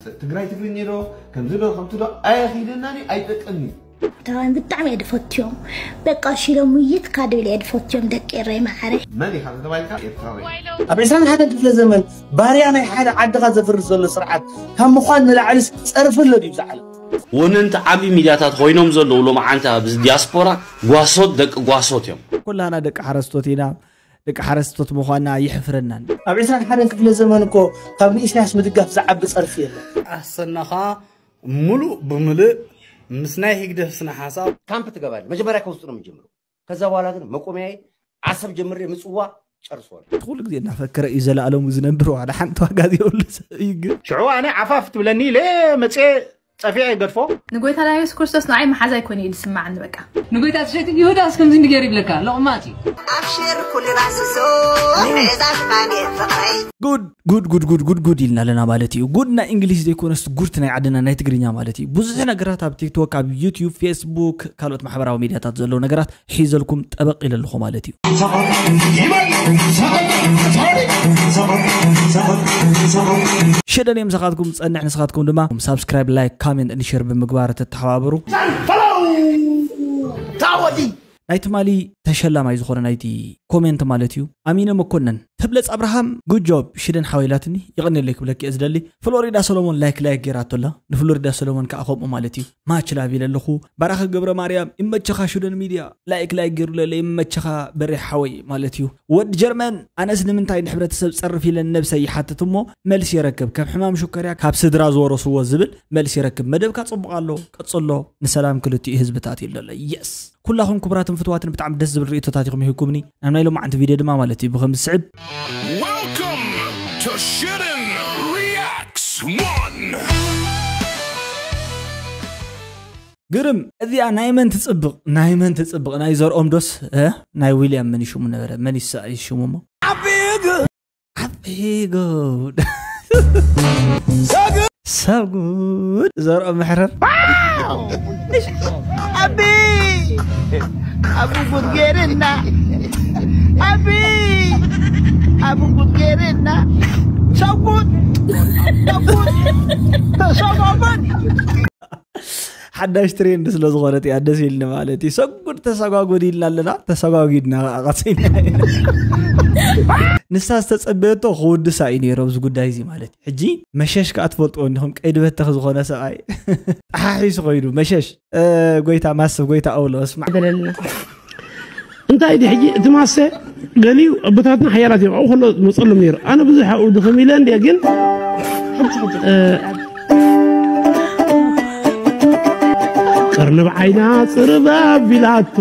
ትግራይ ትግርኛ ዶ ከምዚ ዶ ከምቲ ዶ ኣየኺደናኒ ኣይጠቅምኒ። ተባን ብጣዕሚ እየ ድፈትዮም። በቃ ሽሎም ውይት ካድብል እየ ድፈትዮም ደቂ ኤረይ ማዕረ። መን ኢኻ ተባይልካ ኤርትራዊ። ኣብ ዕስራን ሓደን ክፍለ ዘመን ባርያ ናይ ሓደ ዓድኻ ዘፍርስ ዘሎ ስርዓት ካብ ምዃን ንላዕልስ ጸርፊ ኣሎ ድዩ ዝዓለም? ወነንቲ ዓብዪ ሚድያታት ኮይኖም ዘለዉ ሎማዓንቲ ኣብዚ ዲያስፖራ ጓሶት ደቂ ጓሶት እዮም። ኩላና ደቂ ሓረስቶት ኢና። ደቂ ሓረስቶት ምዃና ይሕፍረናን። ኣብ ዕስራን ሓደን ክፍለ ዘመን እኮ ካብ ንኢሳያስ ምድጋፍ ዝዓቢ ጸርፊ የለን። ኣሰናኻ ሙሉእ ብምልእ ምስ ናይ ህግደፍ ስነ ሓሳብ ካምፕ ትገባለህ። መጀመሪያ ከውስጥ ነው የሚጀምረው። ከዛ በኋላ ግን መቆሚያዬ ዓሰብ ጀምሬ ምጽዋ ጨርሰዋል። ኩሉ ግዜ እናፈከረ እዩ ዘላኣለሙ ዝነብር፣ ዋላ ሓንቲ ዋጋ ዘይብሉ ሰብ እዩ። ግን ሽዑ ኣነ ዓፋፍ ትብለኒ ኢለ መጽየ ጸፊዐ ይገድፎ። ንጎይታና የሱስ ክርስቶስ ንዓይ መሓዛ ኣይኮነ እዩ ዝስምዓኒ በቃ። ንጎይታ ትሸይጥ ይሁዳስ ከምዚ እንዲ ገይሩ ይብለካ ለቑማጽ እዩ። ኣብሽር ኩሉ ራስሶ እዛ ሽፋን ፍቕረይ። ጉድ ጉድ ጉድ ጉድ ጉድ ጉድ ኢልና ኣለና ማለት እዩ። ጉድ ናይ እንግሊዝ ዘይኮነስ ጉድ ናይ ዓድና ናይ ትግርኛ ማለት እዩ። ብዙሕ ነገራት ኣብ ቲክቶክ፣ ኣብ ዩትዩብ፣ ፌስቡክ፣ ካልኦት ማሕበራዊ ሚድያታት ዘለዉ ነገራት ሒዘልኩም ጠበቕ ኢለ ኣለኹ ማለት እዩ። ሽደን እዮም ንስኻትኩም ዝጸንሕ፣ ንስኻትኩም ድማ ሳብስክራይብ፣ ላይክ፣ ካሜንት፣ ሸር ብምግባር ተተሓባበሩ። ናይ ትማሊ ተሸላማይ ዝኾነ ናይቲ ኮሜንት ማለት እዩ ኣሚነ መኮነን። ተብለጽ ኣብርሃም፣ ጉድ ጆብ ሽደን ሓወይ ኢላትኒ፣ የቐንየለይ ክብለኪ እየ ዝደሊ። ፍሎሪዳ ሰሎሞን ላይክ ላይክ ጌራቶ ኣላ። ንፍሎሪዳ ሰሎሞን ከኣ ከምኡ ማለት እዩ። ማች ላቭ ኢለ ኣለኹ። ባራኺ ገብረ ማርያም፣ ይመቸኻ ሽደን ሚድያ፣ ላይክ ላይክ ጌሩለለ፣ ይመቸኻ በሬ ሓወይ ማለት እዩ። ወዲ ጀርመን፣ ኣነስ ንምንታይ ንሕብረተሰብ ጸርፍ ኢለን ነብሰይ ይሓትት እሞ መልሲ የረክብ። ከም ሕማም ሽኮርያ ካብ ስድራ ዝወረስዎ ዝብል መልሲ የረክብ። መደብካ ጽቡቕ ኣሎ፣ ቀጽሎ፣ ንሰላም ክልቲኡ ህዝብታት ኢሉ ኣሎ። የስ። ኩላኹም ክቡራትን ፍትዋትን ብጣዕሚ ደስ ዝብል ርእይቶታት ኢኹም ሂብኩምኒ። ናብ ናይ ሎማዓንቲ ቪድዮ ድማ ማለት እዩ ብኸም ዝስዕብ። Welcome to Shiden Reacts one። ግርም፣ እዚኣ ናይ መን ትጽብቕ? ናይ መን ትጽብቕ? ናይ ዘርኦም ዶስ፣ እ? ናይ ዊልያም መን ይሽሙ ነበረ? መን ይሳ-፣ ይሽሙ እሞ? ዓቢ ጉድ። ዓቢ ጉድ። So good። So good። ዘርኦም መሕረር። ዓቢ፣ ዓቢ ጉድ ጌርና። ዓቢ፣ ዓቢ ጉድ ጌርና። So good። So good። So good። ሓዳሽ ትሬንድ ስለ ዝኾነት እያ ደስ ኢልኒ ማለት እዩ። ሰጉድ ተሰጓጉድ ኢልና ኣለና፣ ተሰጓጒድና ኸዓ ቀፂልና ኢና። ንሳ ዝተፀበየቶ ክውድሳ እዩ ነይሩ ኣብዚ ጉዳይ እዚ ማለት እዩ። ሕጂ መሸሽ ከኣ ትፈልጥዎ እንዲኹም፣ ቀይዲ በተኽ ዝኾነ ሰብኣይ ጠሓሒሱ ኾይዱ መሸሽ። እ፣ ጎይታ ማስብ፣ ጎይታ ኣውሎ፣ እስማዕ። በለልና። እንታይ ድዩ ሕጂ እቲ ማሰ? ገሊኡ ኣቦታትና ሓያላት እዮም፣ ኣብኡ ከሎ ዝመፀሎም ነይሩ። ኣነ ብዙሕ ኣብኡ ድኽም ኢለ እንድየ፣ ግን፣ እ፣ ቀርኒ ብዓይና ፅርብ ኣቢላቶ፣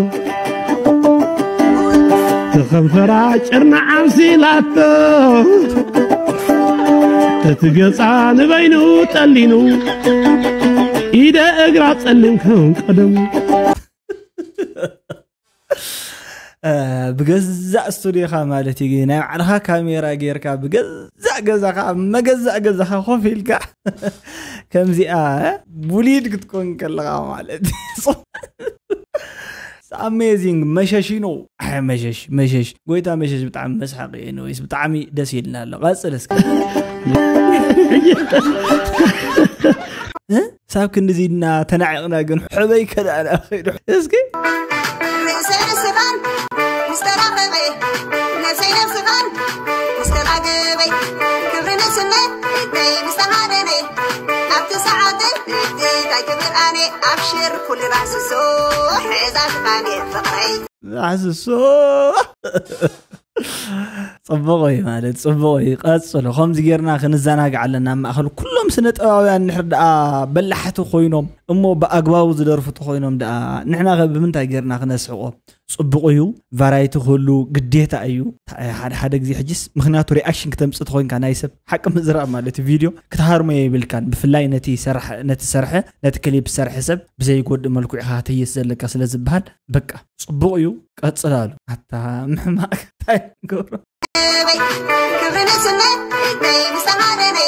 ተኸንፈራ ጭርና ዓምሲላቶ፣ እቲ ገፃ ንበይኑ ጠሊኑ፣ ኢደ እግራ ፀሊም ከም ቀደሙ። እ፣ ብገዛእ ስቱዲዮኻ ማለት እዩ፣ ናይ ባዕልኻ ካሜራ ጌርካ፣ ብገዛእ ገዛኻ፣ ኣብ መገዛእ ገዛኻ ኮፍ ኢልካ፣ ከምዚኣ፣ እ፣ ቡሊድ ክትኮን ከለኻ ማለት እዩ። ኣሜዚንግ መሸሽ ነው። ኣይ፣ መሸሽ፣ መሸሽ። ጎይታ መሸሽ ብጣዕሚ መስሓቂ እዩ። ኤኒዌይስ፣ ብጣዕሚ ደስ ኢልና ኣሎ። ቀጽል እስኪ። እ? ሳብ ክንድዚ ኢድና ተናዒቕና ግን ሕበይ ከዳና ኸይዱ። እስኪ። ርእሰይ ንስኻን ምስ ተራኸበ፣ ነብሰይ ነብስኻን ምስ ተራኸበ፣ ክብሪ ንስነ እደይ ምስ ተሃደነ፣ ኣብቲ ሰዓት እደይ እንታይ ክብል ኣነ፣ ኣብሽር ኩሉ ራስሶ፣ ሕዛ ሽፋን ፍቕረይ። ዛሕስሶ። ጽቡቕ እዩ ማለት፣ ጽቡቕ እዩ። ቀጽሎ። ከምዚ ጌርና ክንዘናጋዕ ኣለና። ኣብ ማእከል ኩሎም ስነ ጥበባውያን እንድሕር ደኣ በላሕቲ ኮይኖም፣ እሞ ብኣግባቡ ዝደርፉ ተኾይኖም ደኣ፣ ንሕና ከ ብምንታይ ጌርና ክነስሕቆ? ጽቡቕ እዩ። ቫራይቲ ክህሉ ግዴታ እዩ። ሓደ ሓደ ግዜ ሕጅስ፣ ምኽንያቱ ሪኣክሽን ክተምጽእ ተኾይንካ ናይ ሰብ ሓቂ ምዝራብ ማለት እዩ። ቪድዮ ክትሃርሞ የብልካን። ብፍላይ ነቲ ሰርሐ፣ ነቲ ሰርሐ፣ ነቲ ክሊፕ ሰርሐ ሰብ ብዘይጎድእ መልክዑ ኢኻ ክትህይስ ዘለካ ስለ ዝበሃል፣ በቃ፣ ጽቡቕ እዩ፣ ቀጽላሉ። ኣታ ምሕማቕ እንታይ ንገብሮ? ክብሪ ንስነ እደይ ምስ ተሃደነ።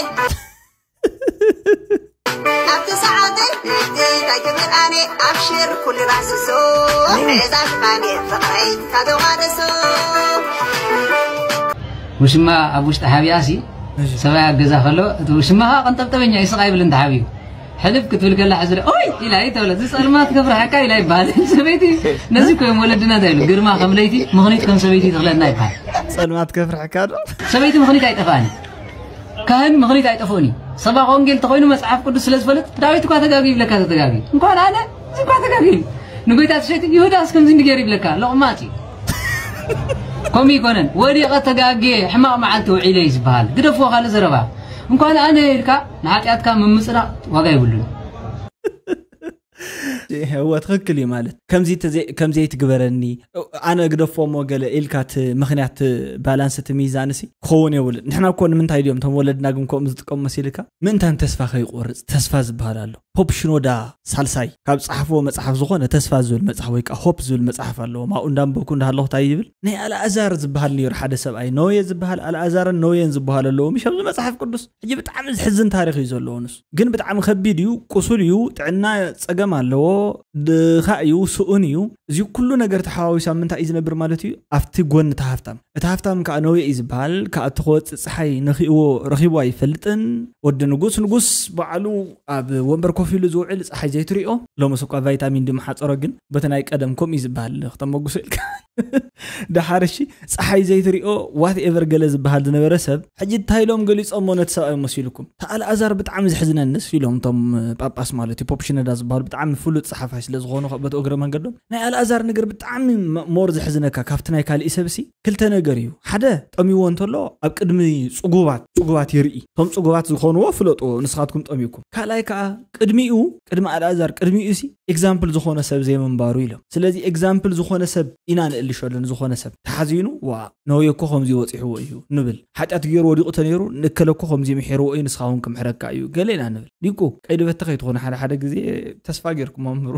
ኣብቲ ሰዓት እንታይ ክብል ኣነ ኣብሽር ኩሉ ራስሶ። እዛ ሽፋን ፍቕረይ ካተዋደሶ። ውሽማ ኣብ ውሽጢ ሓቢኣሲ ሰብኣይ ኣብ ገዛ ከሎ እቲ ሽማኻ ቀንጠብጠበኛ ይስቕ ኣይብል እንተሓብዩ ሕልፍ ክትብል ከላ ሕዚ ኦይ ኢላ ኣይተብለ እዚ ጸልማት ከፍርሐካ ኢላ ይበሃል። ሰበይቲ ነዚ እኮ እዮም ወለድና እንታይ ይብሉ ግርማ ከም ለይቲ ምኽኒት ከም ሰበይቲ ትኽለና ይበሃል። ጸልማት ከፍርሐካ ዶ? ሰበይቲ ምኽኒት ኣይጠፍኣን። ካህን ምኽኒት ኣይጠፍኡን እዩ። ሰባኽ ወንጌል ተኾይኑ መጽሓፍ ቅዱስ ስለ ዝፈልጥ ዳዊት እኳ ተጋጊ ይብለካ ተተጋጊ እንኳን ኣነ እዚ እኳ ተጋጊ ንጎይታ ትሸይጥ ይሁዳስ ከምዚ እንዲገር ይብለካ ሎቕማጽ እዩ። ከምኡ ይኮነን ወዲቐ ተጋግየ ሕማቕ መዓልቲ ውዒለ እዩ ዝበሃል። ግደፍዎ ካልእ ዘረባ። እንኳን ኣነ ኢልካ ንሓጢኣትካ ምምፅናቕ ዋጋ የብሉን። እወ ትኽክል እዩ ማለት ከምዚ ተዘይ- ከምዚ ኣይትግበረኒ፣ ኣነ ግደፎሞ ገለ ኢልካ እቲ ምኽንያት ባላንስ እቲ ሚዛን ሲ ክኸውን የብሉን። ንሕና እኮ ንምንታይ ድዮም እቶም ወለድና ግን ከምኡ ዝጥቀሙ መሲልካ ምእንታን ተስፋ ከይቆርፅ ተስፋ ዝበሃል ኣሎ። ፖፕ ሽኖዳ ሳልሳይ ካብ ዝፀሓፍዎ መፅሓፍ ዝኾነ ተስፋ ዝብል መፅሓፍ ወይ ከዓ ሆፕ ዝብል መፅሓፍ ኣለዎም። ኣብኡ እንዳንበብኩ እንዳሃለኹ እንታይ ይብል ናይ ኣልኣዛር ዝበሃል ነይሩ ሓደ ሰብኣይ ኖየ ዝበሃል ኣልኣዛርን ኖየን ዝበሃል ኣለዎ ምሽ ኣብዚ መፅሓፍ ቅዱስ። ሕጂ ብጣዕሚ ዝሕዝን ታሪክ እዩ ዘለዎ ንሱ ግን ብጣዕሚ ከቢድ እዩ። ቁሱል እዩ፣ ጥዕና ፀገም ኣለዎ፣ ድኻ እዩ፣ ስኡን እዩ። እዚ ኩሉ ነገር ተሓዋዊሳ ምንታይ እዩ ዝነብር ማለት እዩ ኣብቲ ጎኒ እቲ ሃፍታም። እቲ ሃፍታም ከዓ ነውየ እዩ ዝበሃል። ከኣቲ ክወፅእ ፀሓይ ነኺእዎ ረኺቡ ኣይፈልጥን። ወዲ ንጉስ ንጉስ በዓሉ ኣብ ወንበር ኮፍ ኢሉ ዝውዕል ፀሓይ ዘይትሪኦ። ሎምስ እኳ ቫይታሚን ዲ መሓፀሮ ግን በቲ ናይ ቀደም ከምኡ እዩ ዝበሃል ክተመጉሶ ኢልካ ደሓር እሺ ፀሓይ ዘይትሪኦ ዋት ኤቨር ገለ ዝበሃል ዝነበረ ሰብ ሕጂ እንታይ ኢሎም ገሊፆሞ ነቲ ሰብኣይ መሲልኩም? ተኣልኣዛር ብጣዕሚ ዘሕዝነንስ ኢሎም እቶም ጳጳስ ማለት እዩ ፖፕ ሽነዳ ዝበሃሉ ብጣዕሚ ፍሉጥ ፀሓፋይ ስለ ዝኾኑ በቲ እግረ መንገዶም ናይ ኣልኣዛር ነገር ብጣዕሚ ሞር ዘሕዝነካ ካብቲ ናይ ካሊእ ሰብሲ ክልተ ነገር እዩ። ሓደ ጠሚዎ እንተሎ ኣብ ቅድሚ ፅጉባት ፅጉባት ይርኢ። እቶም ፅጉባት ዝኾንዎ ፍለጥዎ ንስኻትኩም ጠሚኩም። ካልኣይ ከዓ ቅድሚኡ ቅድሚ ኣልኣዛር ቅድሚኡ ሲ ኤግዛምፕል ዝኾነ ሰብ ዘይምንባሩ ኢሎም። ስለዚ ኤግዛምፕል ዝኾነ ሰብ ኢና ንእልሸሉ ንዝኾነ ሰብ ተሓዚኑ ዋ ነውየ እኮ ከምዚ ወፂሕዎ እዩ ንብል። ሓጢኣት ገይሩ ወዲቑ ተነይሩ ንእከለ እኮ ከምዚ ምሒርዎ እዩ ንስኻ እውን ክምሕረካ እዩ ገለ ኢና ንብል። ዲቁ ቀይዲ በቲ ከይትኾኑ ሓደ ሓደ ግዜ ተስፋ ገይርኩም ኣምህሩ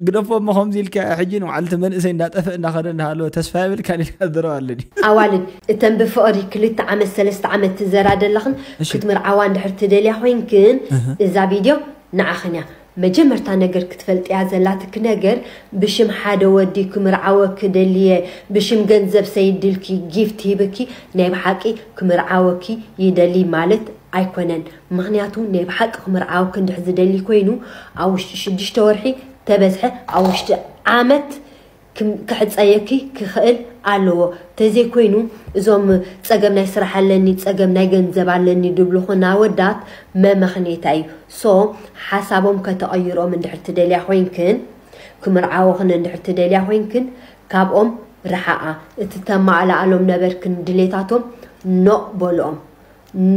ግደፎ እሞ ከምዚ ኢልካ ሕጂ ንባዕሉ እቲ መንእሰይ እንዳጠፍእ እንዳኸደ እንዳሃለወ ተስፋ የብልካን ኢልካ ዝደረባ ኣሎ ድዩ? ኣዋልድ እተን ብፍቕሪ ክልተ ዓመት ሰለስተ ዓመት ትዘራ ዘለኽን ክትምርዓዋ እንድሕር ትደልያ ኮይንክን እዛ ቪድዮ ንዓኽን እያ። መጀመርታ ነገር ክትፈልጥያ ዘላትኪ ነገር ብሽም ሓደ ወዲ ክምርዓወኪ ደልየ ብሽም ገንዘብ ሰይድልኪ ጊፍት ሂብኪ ናይ ብሓቂ ክምርዓወኪ ይደሊ ማለት ኣይኮነን። ምኽንያቱ ናይ ብሓቂ ክምርዓወኪ እንድሕር ዝደሊ ኮይኑ ኣብ ውሽጢ ሽዱሽተ ወርሒ ተበዝሐ ኣብ ውሽጢ ዓመት ክሕፀየኪ ክኽእል ኣለዎ። ተዘይኮይኑ እዞም ፀገም ናይ ስራሕ ኣለኒ ፀገም ናይ ገንዘብ ኣለኒ ድብልኹን ኣወዳት መመኽኔታ እዩ። ሶ ሓሳቦም ከተቐይሮም እንድሕር ትደልያ ኮይንክን ክምርዓወኽን እንድሕር ትደልያ ኮይንክን ካብኦም ርሓቓ። እቲ ተማእላኣሎም ነበርክን ድሌታቶም ኖእ በልኦም።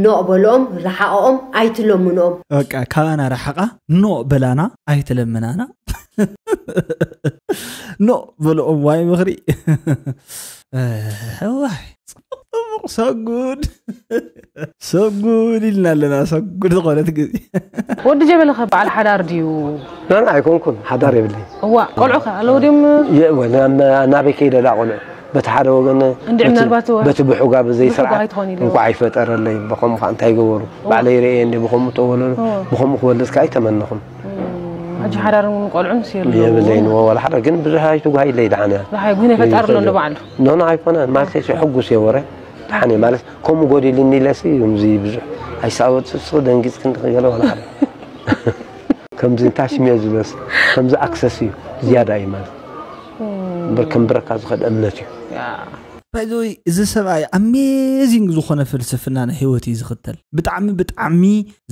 ኖእ በልኦም ርሓቕኦም ኣይትለምንኦም። በቃ ካባና ርሓቓ ኖእ በላና ኣይትለምናና። ኖእ በልኦም ዋይ ምኽሪ። እዋይ ጽቡቕ ጽቡቕ ሰጉድ ሰጉድ ኢልና ኣለና ሰጉድ ዝኾነት ግዜ። ወዲ ጀበለ ከ በዓል ሓዳር ድዩ? ናና ኣይኮንኩን ሓዳር የብለይ። እዋ ቆልዑ ከ ኣለዉ ድዮም? የእወ ናበይ ከይደ ዳ ቆልዑ በቲ ሓደ ወገን እንድዒ ምናልባት በቲ ብሑጋ ብዘይ ብሕጋ ስርዓት ኣይትኾን ኢሉ። እንኳዕ ኣይፈጠረለይ ብኸምኡ ከዓ እንታይ ገበሩ ባዕለይ ርእየ እንዲ ብኸምኡ ተወለዱ ብኸምኡ ክወልድ ከዓ ኣይተመነኹን። ሕጂ ሓዳርን ቆልዑን ሲ የብለይን። የብለይን ወላ ሓደ ግን ብዙሕ ኣይትጓሃይለይ ደሓን እያ። ዝሓይ ጉሂን ኣይፈጣር ኣሎ እንዶ ባዕሉ። ኖኖ ኣይኮነን ማለት ሕጉስ እየ ወረ ደሓን እየ ማለት ከምኡ ጎዲልኒ ኢለሲ እምዚ ብዙሕ ኣይሳወጥ ስስኺ ደንጊፅክን ገለ ወላ ሓደ ከምዚ ታሽምዮ ዝበስ ከምዚ ኣክሰስ እዩ ዝያዳ እዩ ማለት እምበር ከም ብረካ ዝኸድ እምነት እዩ። ባይዘወይ እዚ ሰብኣይ ኣሜዚንግ ዝኾነ ፍልስፍና ናይ ህይወት እዩ ዝኽተል። ብጣዕሚ ብጣዕሚ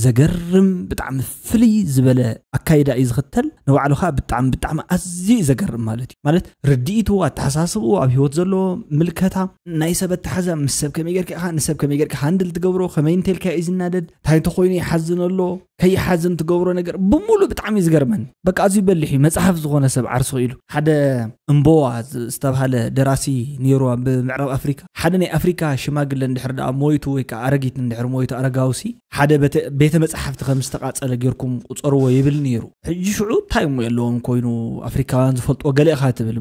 ዘገርም ብጣዕሚ ፍልይ ዝበለ ኣካይዳ እዩ ዝኽተል። ንባዕሉ ከዓ ብጣዕሚ ብጣዕሚ ኣዝዩ እዩ ዘገርም ማለት እዩ። ማለት ርድኢቱ፣ ኣተሓሳስብኡ፣ ኣብ ህይወት ዘለዎ ምልከታ፣ ናይ ሰብ ኣተሓዛ ምስ ሰብ ከመይ ጌርካ ኢኻ ንሰብ ከመይ ጌርካ ሃንድል ትገብሮ፣ ከመይ እንተልካ እዩ ዝናደድ፣ እንታይ እንተኾይኑ ይሓዝን ኣሎ፣ ከይሓዝን ትገብሮ ነገር ብምሉእ ብጣዕሚ እዩ ዝገርመኒ። በቃ ኣዝዩ በሊሕ እዩ። መጽሓፍ ዝኾነ ሰብ ዓርሱ ኢሉ ሓደ እምቦዋ ዝተብሃለ ደራሲ ነይሩ ኣብ ምዕራብ ኣፍሪካ ሓደ ናይ ኣፍሪካ ሽማግለ እንድሕር ደኣ ሞይቱ ወይ ከዓ ኣረጊት እንድሕር ሞይቱ ኣረጋውሲ ሓደ ቤተ መፅሓፍቲ ከም ዝተቃፀለ ጌርኩም ቁፀርዎ ይብል ነይሩ። ሕጂ ሽዑ እንታይ እሞ የለዎም ኮይኑ ኣፍሪካውያን ዝፈልጥዎ ገለ ኢኻ ትብል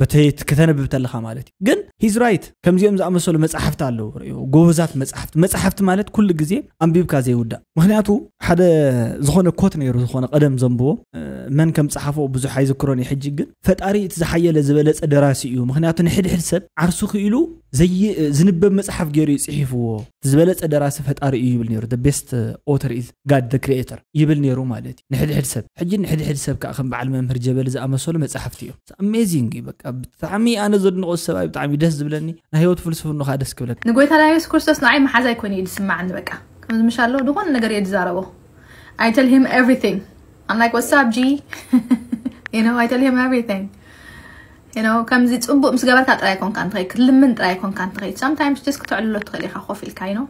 በቲ ከተነብብ ተለኻ ማለት እዩ። ግን he's right ከምዚኦም ዝኣመሰሉ መፅሓፍቲ ኣለዉ ርእዮ ጎበዛት መፅሓፍቲ መፅሓፍቲ ማለት ኩሉ ግዜ ኣንቢብካ ዘይውዳእ ምክንያቱ ሓደ ዝኾነ ኮት ነይሩ፣ ዝኾነ ቀደም ዘንብቦ መን ከም ጸሓፎ ብዙሕ ኣይዝክሮን እዩ። ሕጂ ግን ፈጣሪ እቲ ዝሓየለ ዝበለጸ ደራሲ እዩ። ምክንያቱ ንሕድሕድ ሰብ ዓርሱ ክኢሉ ዝንበብ መጽሓፍ ገይሩ እዩ ጽሒፍዎ። ዝበለጸ ደራሲ ፈጣሪ እዩ ይብል ነይሩ። The best author is God the creator ይብል ነይሩ ማለት እዩ። ንሕድሕድ ሰብ ሕጂ ንሕድሕድ ሰብ ከዓ ከም በዓል መምህር ጀበሊ ዝኣመሰሉ መጽሓፍቲ እዮም። ኣሜዚንግ እዩ። በቃ ብጣዕሚ ኣነ ዘድንቆ ሰብኣይ፣ ብጣዕሚ ደስ ዝብለኒ ናይ ህይወት ፍልስፍና ከዓ ደስ ክብለካ። ንጎይታና የሱስ ክርስቶስ ንዓይ መሓዛይ ኮይኑ እዩ ዝስማዓኒ። በቃ ከምዚ ምሽ ኣሎ ዝኾነ ነገር እየ ዝዛረቦ። I tell him everything. I'm like, "What's up, G?" You know, I tell him everything. You know, ከምዚ ጽቡቕ ምስ ገበርካ ጥራይ ኮንካ እንትኸይድ ክትልምን ጥራይ ኮንካ እንትኸይድ sometimes just ክትዕልሎ ትኽእል ኢኻ ኮፍ ኢልካ። You know,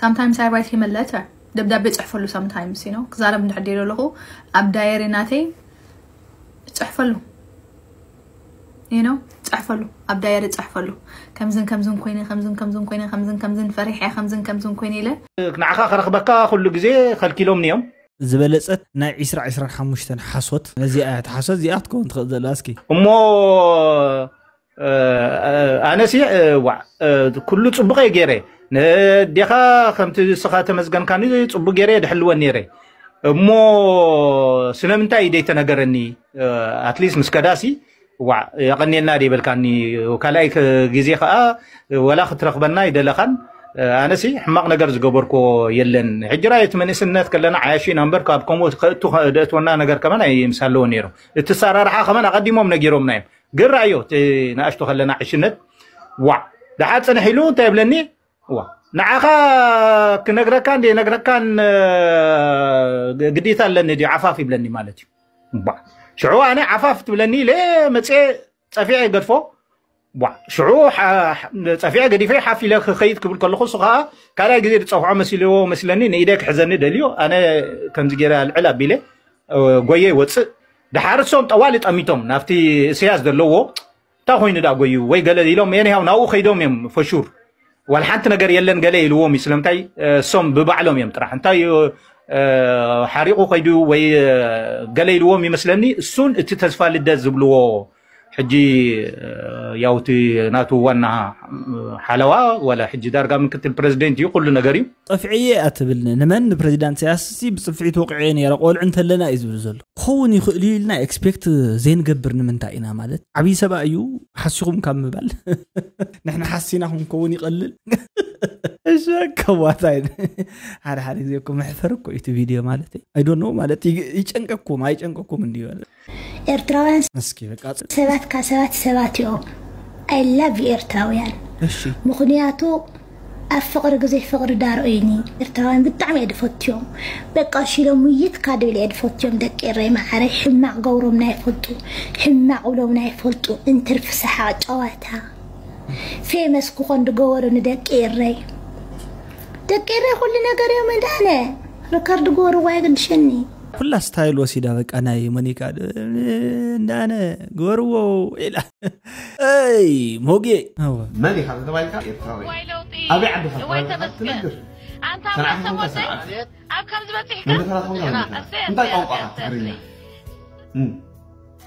sometimes I write him a letter. ደብዳቤ ጽሕፈሉ sometimes, you know, ክዛረብ እንድሕር ደይለ ኣለኹ ኣብ ዳየሪ ናተይ ጽሕፈሉ። You know, ጽሕፈሉ ኣብ ዳየሪ ጽሕፈሉ። ከምዝን ከምዝን ኮይነ ከምዝን ከምዝን ኮይነ ከምዝን ከምዝን ፈሪሐ ከምዝን ከምዝን ኮይነ ኢለ። ንዓኻ ክረኽበካ ኩሉ ግዜ ከልኪሎምኒ እዮም። ዝበለጸት ናይ ዒስራ ዒስራን ሓሙሽተን ሓሶት ነዚኣ እያ። እታ ሓሶት እዚኣ ክትከውን ትኽእል ዘለዋ እስኪ። እሞ ኣነሲ ዋዕ ኩሉ ጽቡቕ እየ ገይረ። ንዴኻ ከምቲ ንስኻ ተመዝገንካኒ ጽቡቕ ገይረ እየ ድሕልወን ነይረ። እሞ ስለምንታይ እዩ ደይተነገረኒ? ኣትሊስት ምስ ከዳሲ ዋዕ የቐንየልና ደይበልካኒ። ካልኣይ ግዜ ከዓ ወላ ክትረኽበና ይደለኻን። ኣነሲ ሕማቕ ነገር ዝገበርኮ የለን። ሕጂ ራየት መንእስነት ከለና ዓያሺ ኢና እምበር ካብ ከምኡ ከእቱ ደእትወና ነገር ከመን ኣይምሳለዎ ነይሩ። እቲ ኣሰራርሓ ከመን ኣቐዲሞም ነጊሮምና እዮም። ግን ራእዮ እቲ ንኣሽቶ ከለና ዕሽነት ዋዕ ደሓር ጽንሕ ኢሉ እንታይ ይብለኒ? ዋ ንዓኻ ክነግረካን ዘይነግረካን ግዴታ ኣለኒ ድዩ ዓፋፍ ይብለኒ ማለት እዩ። ባ ሽዑ ኣነ ዓፋፍ ትብለኒ ኢለ መፅኤ ፀፊዐ ይገድፎ። ዋ ሽዑ ጸፊዐ ገዲፈ ሓፍ ኢለ ክኸይድ ክብል ከለኹ እሱ ከዓ ካልኣይ ግዜ ዝፀፍዖ መሲልዎ መስለኒ ንኢደ ክሕዘኒ ደልዮ። ኣነ ከምዚ ገይረ ኣልዕል ኣቢለ ጎየ ይወፅእ። ድሓር እሶም ጠዋሊ ጠሚቶም ናብቲ እስያስ ዘለዎ እንታይ ኮይኑ ዳ ጎዩ ወይ ገለ ኢሎም ኤኒሃው ናብኡ ከይዶም እዮም ፈሹር ዋላ ሓንቲ ነገር የለን ገለ ኢልዎም እዩ። ስለምንታይ እሶም ብባዕሎም እዮም ጥራሕ እንታይ ሓሪቑ ከይዱ ወይ ገለ ኢልዎም ይመስለኒ። እሱን እቲ ተስፋ ልደት ዝብልዎ ሕጂ ያውቲ ናቱ ዋና ሓለዋ ዋላ ሕጂ ዳርጋ ምክትል ፕረዚደንት እዩ ኩሉ ነገር እዩ። ጠፍዕየ ኣትብል ንመን ንፕረዚዳንት ኢሳያስ ሲ ብፅፍዒት ወቂዐ ነይረ ቆልዑ እንተለና እዩ ዝብል ዘሎ። ክኸውን ይኽእል እዩ ኢልና ኤክስፔክት ዘይንገብር ንምንታይ ኢና ማለት ዓብዪ ሰብኣ እዩ ሓሲኹም ካብ ምባል ንሕና ሓሲና ክንከውን ይቐልል። እሺ ከዋታይ ሓደ ሓደ ግዜ እኮ መሕፈር እኮ እዩ እቲ ቪድዮ ማለት I don't know ማለት ይጨንቀኩም ኣይጨንቀኩም እንዲዩ። ኤርትራውያን እስኪ በቃ ሰባት ካብ ሰባት ሰባት እዮም። I love you ኤርትራውያን። እሺ ምኽንያቱ ኣብ ፍቕሪ ግዜ ፍቕሪ ዳርኦይኒ ኤርትራውያን ብጣዕሚ እየ ድፈትዮም። በቃ ሽሎም ውይት ካድብል እየ ድፈትዮም ደቂ ኤረይ መዓረይ። ሕማቕ ገብሮም ናይ ፈልጡ ሕማቕ ውሎም ናይ ፈልጡ እንትርፊ ሰሓቕ ጨዋታ ፌመስ ክኾን ድገበሩ ንደቂ ኤረይ። ደቂ ኤረይ ኩሉ ነገር እዮም እንዳነ ሪከርድ ግበርዋ የገድሸኒ። ኩላ ስታይል ወሲዳ በቃ ናይ ሞኒካ እንዳነ ግበርዎ ኢላ። እይ ሞጌ መን ኢኻ ተባሂልካ ኤርትራዊ ኣበይ ዓዲ ኢኻ ተባሂልካ ትነግር። ሰንዓፈ ኮንካ ሰንዓፈ መንደፈራ ኮንካ መንደፈራ እንታይ ቋንቋ ኢኻ ትግርኛ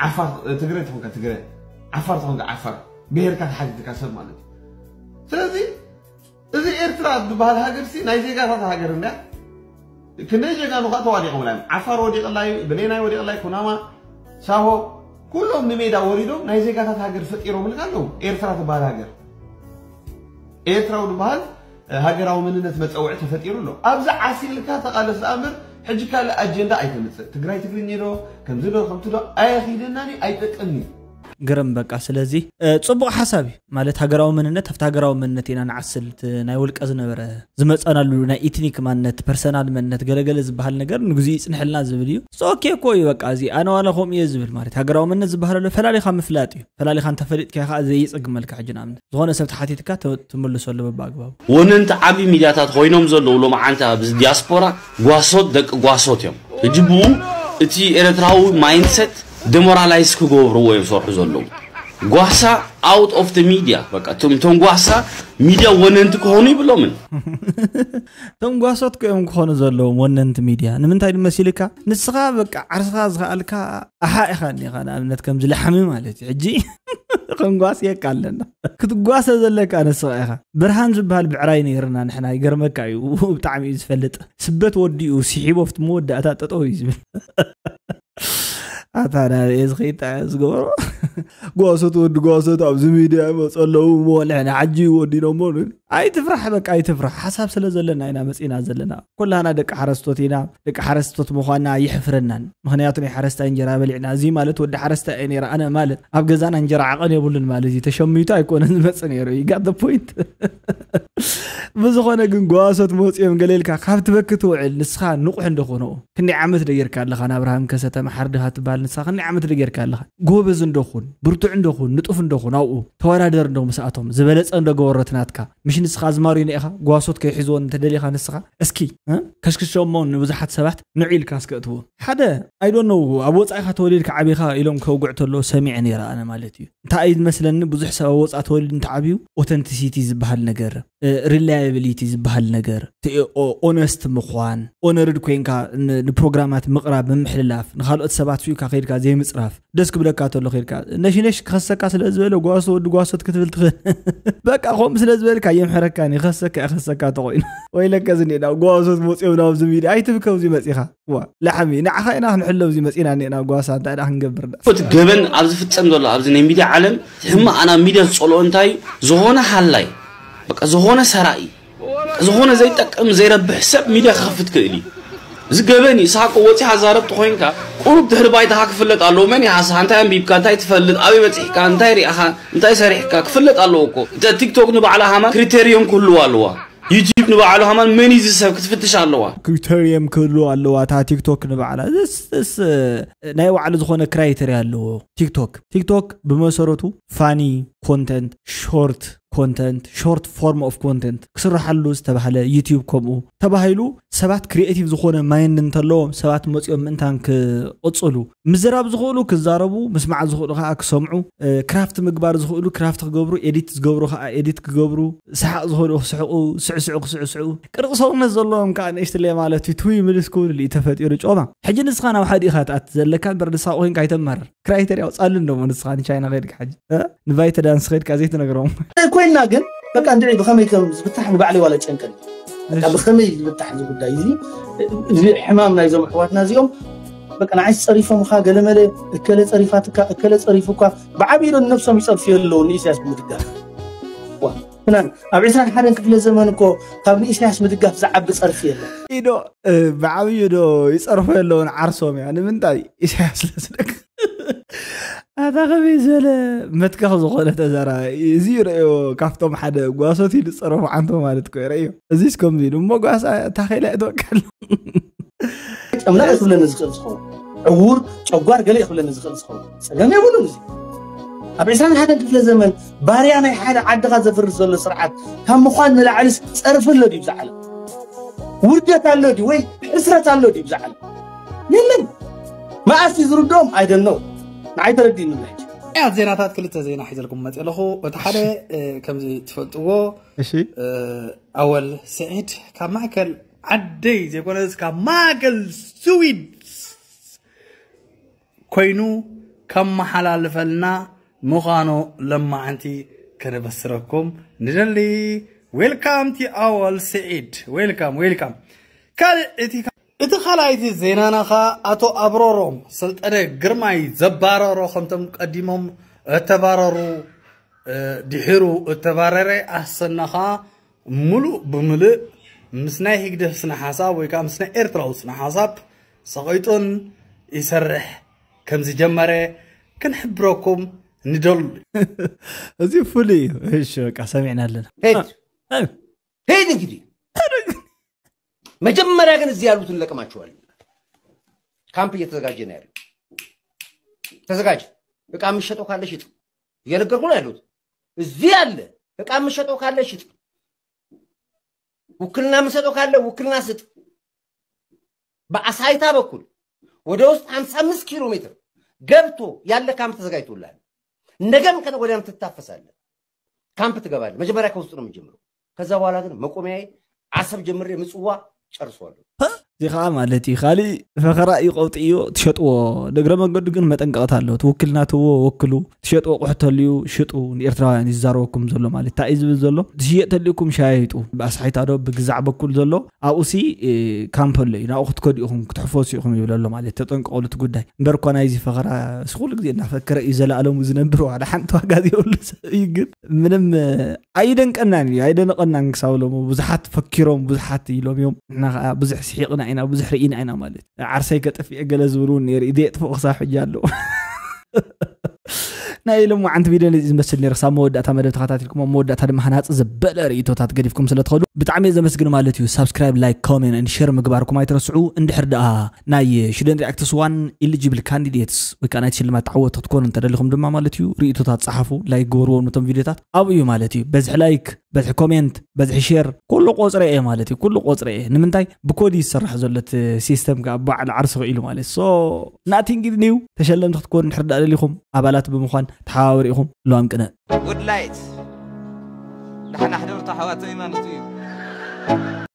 ዓፋር ትግረ ተኾንካ ትግረ ዓፋር ተኾንካ ዓፋር ብሄርካ ተሓቲትካ ሰብ ማለት እዩ። ስለዚ እዚ ኤርትራ ዝበሃል ሃገር ሲ ናይ ዜጋታት ሃገር እንድያ። ክንደይ ጀጋኑ ከዓ ተዋዲቖምላ እዮም። ዓፋር ወዲቕላ እዩ፣ ብሌናይ ወዲቕላ እዩ፣ ኩናማ፣ ሳሆ ኩሎም ንሜዳ ወሪዶም ናይ ዜጋታት ሃገር ፈጢሮምልካ ኣለዉ። ኤርትራ ትበሃል ሃገር ኤርትራዊ ዝበሃል ሃገራዊ መንነት መፀውዒ ተፈጢሩ ኣሎ። ኣብዚ ዓሲልካ ተቓለስ ደኣ እምበር ሕጂ ካልእ ኣጀንዳ ኣይተምፅእ። ትግራይ ትግርኝ ዶ ከምዚ ዶ ከምቲ ዶ ኣየኺደናን እዩ ኣይጠቅምን እዩ። ግርም በቃ ስለዚ ፅቡቅ ሓሳብ እዩ ማለት ሃገራዊ መንነት ኣብቲ ሃገራዊ መንነት ኢና ንዓስል እቲ ናይ ውልቀ ዝነበረ ዝመፀናሉ ናይ ኢትኒክ ማንነት ፐርሰናል መንነት ገለገለ ዝበሃል ነገር ንግዚኡ ይፅንሐልና ዝብል እዩ ኦኬ እኮ እዩ በቃ እዚ ኣነ ዋላ ከምኡ እየ ዝብል ማለት ሃገራዊ መንነት ዝበሃል ኣሎ ፈላሊኻ ምፍላጥ እዩ ፈላሊኻ እንተፈሊጥካ ከዓ ዘይፀግመልካ ሕጂ ንኣብነት ዝኾነ ሰብ ተሓቲትካ ትምልሰሉ በብኣግባቡ ወነንቲ ዓብዪ ሚድያታት ኮይኖም ዘለዉ ሎምዓንቲ ኣብዚ ዲያስፖራ ጓሶት ደቂ ጓሶት እዮም ሕጂ ብኡ እቲ ኤርትራዊ ማይንድሰት ደሞራላይዝ ክገብርዎ እዮም ዝሰርሑ ዘለዉ ጓሳ out of the media በቃ እቶም እቶም ጓሳ ሚድያ ወነንቲ ክኾኑ ይብሎምን። እቶም ጓሶት እዮም ክኾኑ ዘለዎም ወነንቲ ሚድያ። ንምንታይ ድመሲልካ? ንስኻ በቃ ዓርስኻ ዝኸኣልካ ኣሓ ኢኻ እኒኻ። ንኣብነት ከምዚ ላሕሚ ማለት እዩ። ሕጂ ክንጓስየካ ኣለና። ክትጓሰ ዘለካ ንስኻ ኢኻ። ብርሃን ዝበሃል ብዕራይ ነይርና ንሕና። ይገርመካ እዩ። ብጣዕሚ እዩ ዝፈልጥ። ስበት ወዲኡ ስሒቦ ኣብቲ መወዳእታ ጠጠው እዩ ዝብል። ኣታ ናበየ ዝኸይድ እንታይ ዝገበሮ? ጓሶት ወዲ ጓሶት ኣብዚ ሚድያ ይመፁ ኣለዉ። እሞ ንሕና ሕጂ ወዲኖሞ። ኣይትፍራሕ፣ በቃ ኣይትፍራሕ። ሓሳብ ስለ ዘለና ኢና መፂና ዘለና። ኩላና ደቂ ሓረስቶት ኢና። ደቂ ሓረስቶት ምዃና ይሕፍረናን። ምኽንያቱ ናይ ሓረስታይ እንጀራ በሊዕና። እዚ ማለት ወዲ ሓረስታይ እየ ነይረ ኣነ ማለት ኣብ ገዛና እንጀራ ዓቐን የብሉን ማለት እዩ። ተሸሚቱ ኣይኮነን ዝመፅእ ነይሩ። You got the point። ብዝኾነ ግን ጓሶት መፂኦም ገለ ኢልካ ካብ ትበኪ ትውዕል። ንስኻ ንቑሕ እንደኾነ ክንደይ ዓመት ዶ ጌርካ ኣለኻ? ናብርሃም ከሰተ መሓር ድኻ ትበሃል ንስኻ ክንደይ ዓመት ዶ ጌርካ ኣለኻ? ጎበዝ እንደኹን፣ ብርቱዕ እንደኹን፣ ንጡፍ እንደኹን፣ ኣብኡ ተወዳደር እንዶ ምስኣቶም፣ ዝበለጸ እንዶ ገበሮ ትናትካ። ምሽ ንስኻ ኣዝማሪኖ ኢኻ፣ ጓሶት ከይሕዝዎ እንተደሊኻ ንስኻ። እስኪ፣ እ? ከሽክሾሞ ንብዙሓት ሰባት ንዑ ኢልካ እስከ እትዎ። ሓደ፣ I don't know፣ ኣብ ወጻኢኻ ተወሊድካ ዓቢኻ ኢሎም ከውግዕ ተሎ ሰሚዐ ነይረ ኣነ ማለት እዩ። እንታይ እዩ ዝመስለኒ፣ ብዙሕ ሰብ ኣብ ወጻኢ ተወሊዱ እንተዓብዩ፣ ኦተንቲሲቲ ዝበሃል ነገር፣ እ፣ ሪላያቢሊቲ ዝበሃል ነገር፣ እቲ ኦ-፣ ኦነስት ምዃን፣ ኦነርድ ኮይንካ ን-፣ ንፕሮግራማት ምቕራብ፣ ምምሕልላፍ፣ ንኻልኦት ሰባት ስኢካ ከይድካ ዘይምጽራፍ፣ ደስ ክብለካ ተሎ ከይድካ፣ ነሽነሽ ክኸሰካ ስለ ዝበለ፣ ጓሶ ወዲ ጓሶት ክትብል ትኽእል። በቃ ከምኡ ስለ ዝበልካ የምሕረካን፣ ይኸሰካ፣ ይኸሰካ ተኾይኑ። ወይለከ ዝኒዳ፣ ጓሶት መጽኦም ናብዚ ሚድያ፣ ኣይትብከ ኣብዚ መጺኻ። ዋ፣ ላሕሚ፣ ንዓኻ ኢና ክንሕሎ ኣብዚ መጺና እኒና፣ ጓሳ፣ እንታይ ደኣ ክንገብር ደኣ? እቲ ገበን ኣብ ዝፍጸም ዘሎ ኣብዚ ናይ ሚድያ ዓለም፣ እቲ ሕማቕ ናብ ሚድያ ዝጸልኦ እንታይ? ዝኾነ ሃላይ፣ በቃ ዝኾነ ሰራኢ፣ ዝኾነ ዘይጠቅም ዘይረብሕ ሰብ ሚድያ ክኸፍት ክእል እዩ። እዚ ገበን እዩ። ንስኻ እኮ ወጺኻ ዛረብቲ ኮይንካ፣ ቁሩብ ድሕሪ ባይታኻ ክፍለጥ ኣለዎ። መን ኢኻ ንስኻ? እንታይ ኣንቢብካ? እንታይ ትፈልጥ? ኣበይ በጺሕካ? እንታይ ሪኣኻ? እንታይ ሰሪሕካ? ክፍለጥ ኣለዎ እኮ። እታ ቲክቶክ ንባዕላ ሃማን ክሪቴሪዮም ክህልዋ ኣለዋ። ዩቲዩብ ንባዕሉ ሃማን መን እዩ እዚ ሰብ ክትፍትሽ ኣለዋ። ክሪቴሪየም ክህልዎ ኣለዋ። እታ ቲክቶክ ንባዕላ፣ this፣ this፣ እ፣ ናይ ባዕሉ ዝኾነ ክራይቴርያ ኣለዎ። ቲክቶክ፣ ቲክቶክ ብመሰረቱ ፋኒ ኮንተንት፣ ሾርት ኮንተንት፣ ሾርት ፎርም ኦፍ ኮንተንት ክስርሓሉ ዝተባህለ፣ ዩቲዩብ ከምኡ ተባሂሉ፣ ሰባት ክሪኤቲቭ ዝኾነ ማይንድ እንተለዎም ሰባት መፂኦም ምእንታን ክቕፅሉ፣ ምዝራብ ዝኽእሉ ክዛረቡ፣ ምስማዕ ዝኽእሉ ከዓ ክሰምዑ፣ እ፣ ክራፍት ምግባር ዝኽእሉ ክራፍት ክገብሩ፣ ኤዲት ዝገብሩ ከዓ ኤዲት ክገብሩ፣ ሰሓቕ ዝኽእሉ ክስሕቑ፣ ስዕስዑ ክስዕስዑ፣ ቅርፂ ሰውነት ዘለዎም ከዓ ንእሽትለይ ማለት እዩ፣ ትውይ ምልስ ክብሉ እዩ ተፈጢሩ ጮማ። ሕጂ ንስኻ ናብ ሓደ ኢኻ ትኣቲ ዘለካ እምበር ንስኻ ኮይንካ ኣይተማርር። ክራይተር ያውፃሉ እንደሞ ንስኻ ንቻይና ከይድካ ሕጂ፣ እ? ንባይተ ዳንስ ከይድካ ዘይትነግሮም። ኮይና ግን በቃ እንድዒ ብኸመይ ከም ዝፍታሕ ንባዕለይ ዋላ ጨንቀኒ። በቃ ብኸመይ ዝፍታሕ እዚ ጉዳይ እዚ፣ እዚ ሕማም ናይዞም ኣሕዋትና እዚኦም በቃ ንዓይ ጸሪፎምኻ፣ ገለመለ፣ እከለ ጸሪፋትካ፣ እከለ ጸሪፉካ፣ ብዓብዪ ዶ ንነብሶም ይጸርፍዮ ኣለዉ ንኢሳያስ ብምድጋፍ። ዋ፣ ፍናን፣ ኣብ ዕስራን ሓደን ክፍለ ዘመን እኮ ካብ ንኢሳያስ ምድጋፍ ዝዓቢ ጸርፊ የለን። ኢዶ፣ እ፣ ብዓብዩ ዶ ይጸርፎ የለውን ዓርሶም እያ። ንምንታይ? ኢሳያስ ለስደግ። ኣታ ከመይ ዝበለ መትከኽ ዝኾነ ተዛራባይ። እዚ ይረእዮ ካብቶም ሓደ ጓሶት ኢሉ ዝጸረፉ ዓንቶ ማለት እኮ ይረእዮ። እዚስ ከምዚ ኢሉ እሞ ጓሳ ታኸኢላ እትወቀል። ጨምላቕ እዩ ክብለኒ ዝኽእል ዝኸውን፣ ዕዉር ጨጓር ገለ እዩ ክብለኒ ዝኽእል ዝኸውን፣ ጸገም የብሉን። እዚ ኣብ ዕስራን ሓደን ክፍለ ዘመን ባርያ ናይ ሓደ ዓድኻ ዘፍርስ ዘሎ ስርዓት ካብ ምዃን ንላዕሊስ ጸርፊ ኣሎ ድዩ ብዛ ዓለም? ውርደት ኣሎ ድዩ ወይ ሕስረት ኣሎ ድዩ ብዛ ዓለም? የለን። መኣስ እዩ ዝርድኦም? I don't know። ንዓይ ተረዲእኒ ኣሎ ሕጂ። ያት ዜናታት ክልተ ዜና ሒዘልኩም መፅእ ኣለኹ። እቲ ሓደ እ፣ ከምዚ ትፈልጥዎ እሺ። እ፣ ኣወል ስዒድ ካብ ማእከል ዓደይ ዘይኮነስ ካብ ማእከል ስዊድ ኮይኑ ከመሓላልፈልና ምዃኑ ለማዓንቲ ከነበስረኩም ንደሊ። ዌልካም ቲ ኣወል ስዒድ፣ ዌልካም ዌልካም። ካልእ እቲ እቲ ካልኣይቲ ዜናና ኸኣ ኣቶ ኣብረሮም ሰልጠነ ግርማይ ዘባረሮ ከምቶም ቀዲሞም እተባረሩ እ፣ ድሒሩ እተባረረ ኣሰና ኸኣ ምሉእ ብምሉእ ምስ ናይ ህግደፍ ስነ ሓሳብ ወይ ከዓ ምስ ናይ ኤርትራዊ ስነ ሓሳብ ሰቒጡን ይሰርሕ ከም ዝጀመረ ክንሕብረኩም ንደሉ። እዚ ፍሉይ እዩ። እሺ በቃ ሰሚዕና ኣለና። ሄድ ሄድ እንግዲህ መጀመሪያ ግን እዚህ ያሉትን ለቅማችኋል። ካምፕ እየተዘጋጀ ነው ያለው። ተዘጋጅ። እቃ የምትሸጠው ካለ ሽጥ። እየነገርኩ ነው ያሉት። እዚህ ያለ እቃ የምትሸጠው ካለ ሽጥ። ውክልና የምትሰጠው ካለ ውክልና ስጥ። በአሳይታ በኩል ወደ ውስጥ ሀምሳ አምስት ኪሎ ሜትር ገብቶ ያለ ካምፕ ተዘጋጅቶልሃል። ነገም ከነገ ወዲያም ትታፈሳለህ። ካምፕ ትገባለህ። መጀመሪያ ከውስጥ ነው የምንጀምረው። ከዛ በኋላ ግን መቆሚያዬ አሰብ ጀምሬ ምጽዋ ጨርሰዋለሁ። እዚ ከዓ ማለት እዩ ካልእ ፈኸራ እዩ፣ ቀውጢ እዩ። ትሸጥዎ እግረ መንገዱ ግን መጠንቀቕታ ኣለዎ። ትውክልና ትዎ ወክሉ፣ ትሸጥዎ ቁሕተልዩ ሽጡ። ንኤርትራውያን ይዛረበኩም ዘሎ ማለት እንታይ እዩ ዝብል ዘሎ? ትሽየጥ ተልእኩም ሻይጡ። ብኣስሓይታ ዶ ብግዛዕ በኩል ዘሎ ኣብኡሲ ካምፕ ኣሎ እዩ። ናብኡ ክትከዱ ኢኹም ክትሕፈሱ ኢኹም ይብል ኣሎ ማለት ተጠንቀቑሉ እቲ ጉዳይ። እምበር እኳ ናይዚ ፈኸራ እሱ ኩሉ ግዜ እናፈከረ እዩ ዘለኣለሙ ዝነብር። ዋላ ሓንቲ ዋጋ ዘይብሉ ሰብ እዩ። ግን ምንም ኣይደንቀናን እዩ፣ ኣይደነቐናን ክሳብ ሎሚ። ብዙሓት ፈኪሮም ብዙሓት ኢሎም እዮም። ንሕና ከዓ ብዙሕ ስሒቕና ኢና፣ ብዙሕ ርኢና ኢና ማለት። ዓርሰይ ከጠፍኤ ገለ ዝብሉ እውን ነይሩ እዩ። ዘየጥፍኡ ክሳብ ሕጂ ኣለዉ። ናይ ሎማዓንቲ ቪድዮ ነዚ ዝመስል ነይሩ። ክሳብ መወዳእታ መደብ ተኸታቲልኩም ኣብ መወዳእታ ድማ ሃናፂ ዘበለ ርእይቶታት ገዲፍኩም ስለ ትኸዱ ብጣዕሚ እየ ዘመስግን ማለት እዩ። ሳብስክራይብ፣ ላይክ፣ ኮሜንት ን ሼር ምግባርኩም ኣይትረስዑ። እንድሕር ደኣ ናይ ሽደን ሪኣክትስ ዋን ኢሊጂብል ካንዲዴትስ ወይ ከዓ ናይቲ ሽልማት ተዓወቲ ክትኮኑ እንተደሊኹም ድማ ማለት እዩ ርእይቶታት ፀሓፉ፣ ላይክ ግበርዎም ነቶም ቪድዮታት። ኣብኡ እዩ ማለት እዩ በዝሒ ላይክ፣ በዝሒ ኮሜንት፣ በዝሒ ሼር ኩሉ ቆፅረ እየ ማለት እዩ። ኩሉ ቆፅረ እየ። ንምንታይ ብኮድ እዩ ዝስራሕ ዘሎ እቲ ሲስተም ከዓ ባዕሉ ዓርሱ ክኢሉ ማለት። ሶ ናቲንግ ኒው። ተሸለምቲ ክትኮኑ እንድሕር ደኣ ደሊኹም ኣባላት ብምዃን ተሓባበሩ ኢኹም። ሎኣም ቅነ ጉድ ላይት ደሓና ሕደሩ ኣሕዋተይ ማለት እዩ።